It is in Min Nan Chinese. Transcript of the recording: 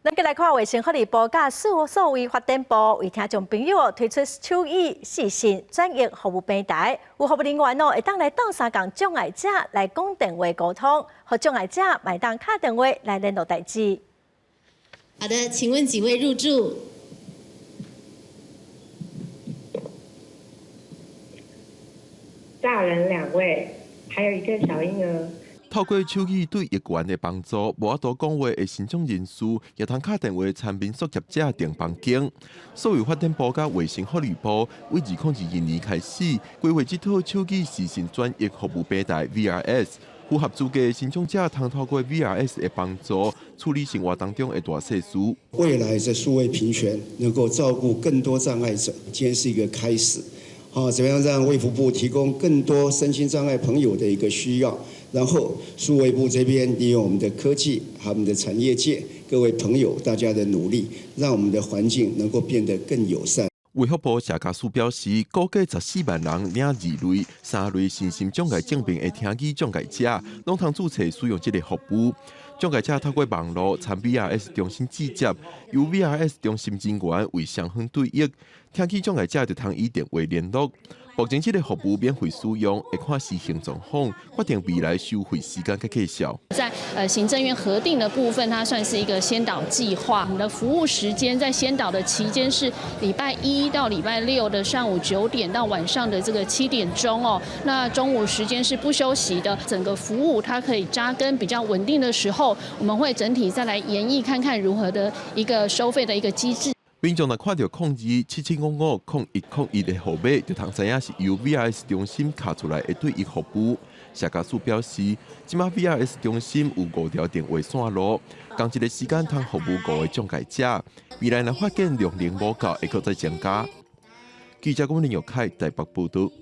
咱繼來看衛生福利部佮數位發展部為聽眾朋友推出手語視訊轉譯服務平台，有服務人員哦會當來鬥相共障礙者來講電話溝通，予障礙者嘛會當敲電話來聯絡代誌。好的，請問幾位入住？大人兩位，還有一個小嬰兒。透過手語對譯員的幫助，無法度講話的身障人士，也通敲電話參民宿業者訂房間。數位發展部佮衛生福利部，為2022年開始規劃這套手語視訊轉譯服務平台 VRS，符合資格的身障者通透過 VRS 的幫助，處理生活當中的大細事。未來的數位平權能夠照顧更多障礙者，今天是一個開始。好，怎麼樣讓衛福部提供更多身心障礙朋友的一個需要？然後數位部這邊利用我們的科技和我們的產業界各位朋友大家的努力，讓我們的環境能夠變得更友善。衛福部謝家樹表示，估計14萬人領二類、三類身心障礙證明的聽語障礙者，攏通註冊使用這個服務。障礙者透過網路參 VRS 中心接觸，由 VRS 中心人員為雙方對譯，聽語障礙者就通以電話聯絡。目前這個服務免費使用，會看實行狀況，決定未來收費時間佮價數。在行政院核定的部分，它算是一個先導計劃。我們的服務時間在先導的期間是禮拜一到禮拜六的上午9點到晚上的這個7點鐘哦。那中午時間是不休息的。整個服務它可以紮根比較穩定的時候，我們會整體再來研議看看如何的一個收費的一個機制。民眾若看著02-7755-0101的號碼，就通知影是由 VRS 中心敲出來的對譯服務。謝家樹表示，這馬 VRS 中心有五條電話線路，仝一個時間通服務五個障礙者。未來若發現量能無夠，會閣再增加。記者郭林玉凱台北報導。